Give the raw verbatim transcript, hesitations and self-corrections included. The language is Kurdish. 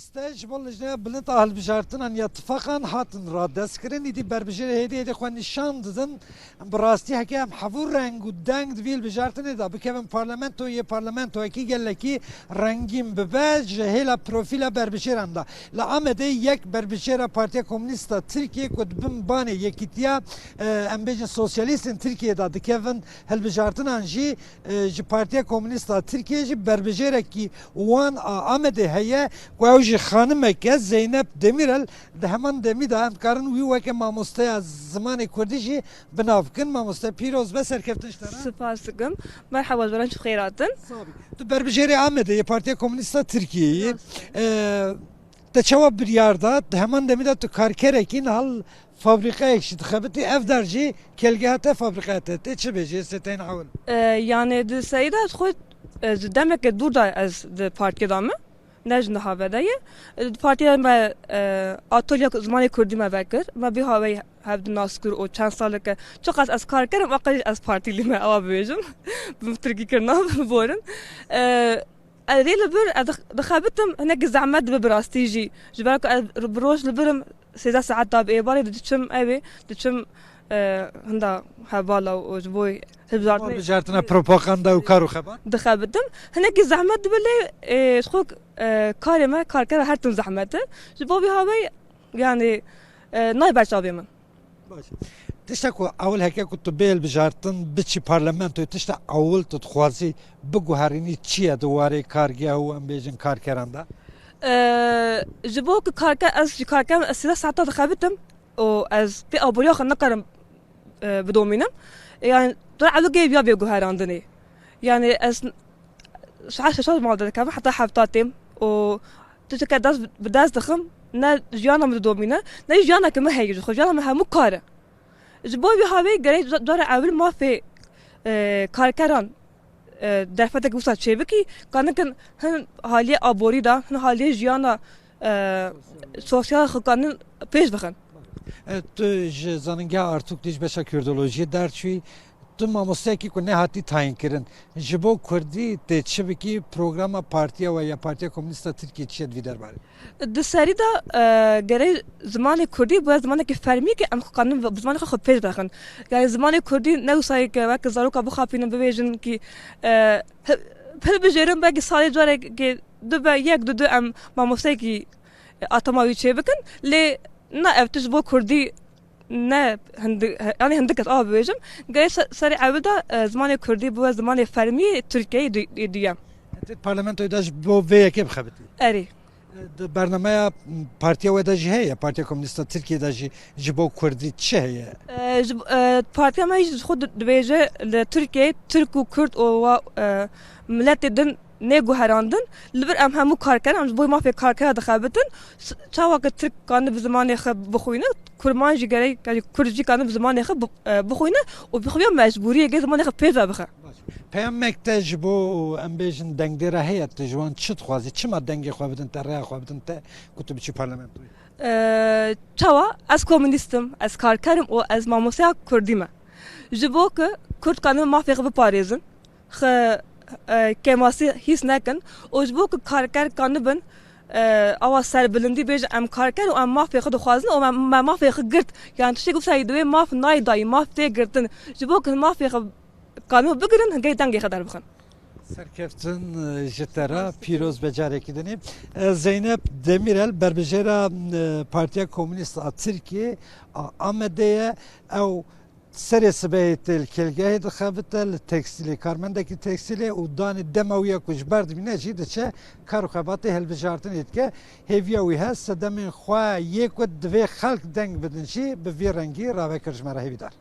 Lîste ji bo Lijneya Bilind a Hilbijartinan ya Tifaqan hatin radestkirin. Îdî berbijêrê hêdî hêdî xwe nîşan didin. Bi rastî heke em hevû reng û deng di vî hilbijartinê de bikevin parlamento, yê parlamentoyekî gelekî rengîn bibe ji hêla profîla berbijêran de. Li Amedê yek berbijêra Partiya Komûnîst a Tirkiyê ku di bin banê Yekîtiya, e, em bêjin Sosyalîstên Tirkiyê de dikevin hilbijartinan jî, e, ji Partiya Komûnîst a Tirkiyê jî berbijêrekî wan a Amedê heye ku ew jî xanimeke Zeynep Demîrel, di heman demî de em dikarin wî weke mamosteya zimanê kurdî jî bi nav bikin. Mamoste pîroz be, serkeftin ji te re. Spas dikim. Merhaba, ji we re jî bi xêr hatin. Sağ bî. Tu berbijêrê Amedê yê Partiya Komûnîst a Tirkiyeyê yî. Rast e. E, te çawa biryar da? Di heman demî de tu karkerekî niha li fabrîqeyek jî dixebitî, ev dar jî kelgeha te, fabrîqeya te. Tê çi bêjî, hêstê te yên ewil? E, yanê di serî de ez xwe, e, ji demeke dûr de ez di partiyê de me. Ne ji niha ve de ye. E, di partiyê de me, e, atolya zimanê kurdî me vekir. Me bî hawey hev di nas kir û çend saleke. Çiqas ez kar kerim, waqas ez partîlî me, ewa bibêjim. Bi tirkî kirina biborin. E, Ez rê li vir, ez dix-, dixebitim, hinekî zehmet dibe bi rastî jî. Ji ber ku ez bi roj li vir im, sêzdeh saet da bi êvarê diçim, ew ê, diçim, e, hinda hevala û ji bo hilbijartinê. Hilbijartina propaganda û kar û xebat. Dixebitim. Hinekî zehmet dibe lê, e, ji xwe, e, karê me, karkera her tim zehmet e. Ji bo vî hawey, yanî, e, nayê ber çavê min. Baş e. Tişta ku ewil heke ku tu bê hilbijartin, biçî parlamentoyê, tişta ewil tu dixwazî biguherînî çi ye di warê kargeh û, em bêjin, karkeran de? Ee, ji bo ku karker, ez ji karker, ez sêzdeh saeta dixebitim û ez pê aboriya xwe nikarim, e, bidomînim. Yani, tu ewil gê viya bê guherandinê. Yani, ez saet şeş mal derdikevim, heta heft têm û tişteke dest bi dest dixim, ne jiyana min didomîne, ne jiyana ke min heye ji xwe, jiyana min hemû kar e. Ji bo vî hawê gerek ca-, cara ewil mafê, e, karkeran, e, derfetek wisa çêbikî, ka nikin hin haliyê aborî de, hin haliyê jiyana, e, sosyal xwe kanin pêş bixin. E, tu ji Zanîngeha Artûklî ji beşa Kurdolojiyê derçûyî, tu mamosteyekî ku nehatî tayînkirin. Ji bo kurdî tê çi bikî, programa partiya we ya Partiya Komûnîst a Tirkiyê çi ye di vî derbarê? Di serî de, e, gerek zimanê kurdî bibe zimanekî fermî ke em xwe kanin bi zimanê xwe xwe pêş bixin. Yani zimanê kurdî ne wisa ye ke weke zaroka bixapînin, bibêjin kî, e, hi-, hilbijêrin belkî salê carekê dibe yek du du em mamosteyekî, e, atama wî çêbikin. Lê na ev tişt ji bo kurdî ne hindi-, he-, yani hindik ez ava bibêjim. Gerek se-, serê ewil de, e, zimanê kurdî bibe zimanê fermî Tirkiyeyê du-, yê duyem. Tê parlamentoyê de ji bo vê yekê bixebitî? Erê. Di bernameya partiya we de jî heye, Partiya Komûnîst a Tirkiyê de jî ji bo kurdî çi heye? E, ji, e, partiya me jî ji xwe di-, dibêje li Tirkiyeyê Tirk û Kurd û wa, e, miletê din nê guherandin. Li vir em hemû karkeran ji bo mafê karkera dixebitin. S-, çawa ke Tirk kanin bi zimanê xwe bixwîne, Kurman jî gerek, yani Kurd jî kanin bi zimanê xwe bi-, e, bixwîne û bi xwe ya mecbûriyê gê zimanê xwe pêş ve bixe. Peyamek te ji bo, em bêjin, dengdêra heye, tu ji wan çi dixwazî? Çima dengê xwe bidin te, rêya xwe bidin te ku tu biçî parlamentoyê? Ee, çawa? Ez komûnîst im, ez karker im û ez mamosteya kurdî me. Ji bo ku kurd kanin mafê xwe biparêzin, xwe, e, kêmasî hîs nekin û ji bo ku karker kanibin, e, awa serbilindî bêjin, em karker û em mafê xwe dixwazin û me, me mafê xwe girt. Yani tiştê ku wisa yî divê maf nayê dayî, maf tê girtin. Ji bo ku mafê xwe kanû bigirin, hingê dengê xwe derbixin. Serkeftin, e, ji te re, pîroz be carekî dinê. E, Zeynep Demîrel, berbijêra, e, Partiya Komûnîst a Tirkiyê a Amedê ye. Ew serê sibehê tê li kêlgehê dixebite, li tekstîlê, karmendekî tekstîlê û danê dema wî ya ku ji ber dimîne jî diçe kar û xebatê hilbijartinê dike. Hêviya wî hest, sedemên xwe yê ku divê xelk deng bidin jî bi vî rengî ravekir ji me re. Hêvîdar.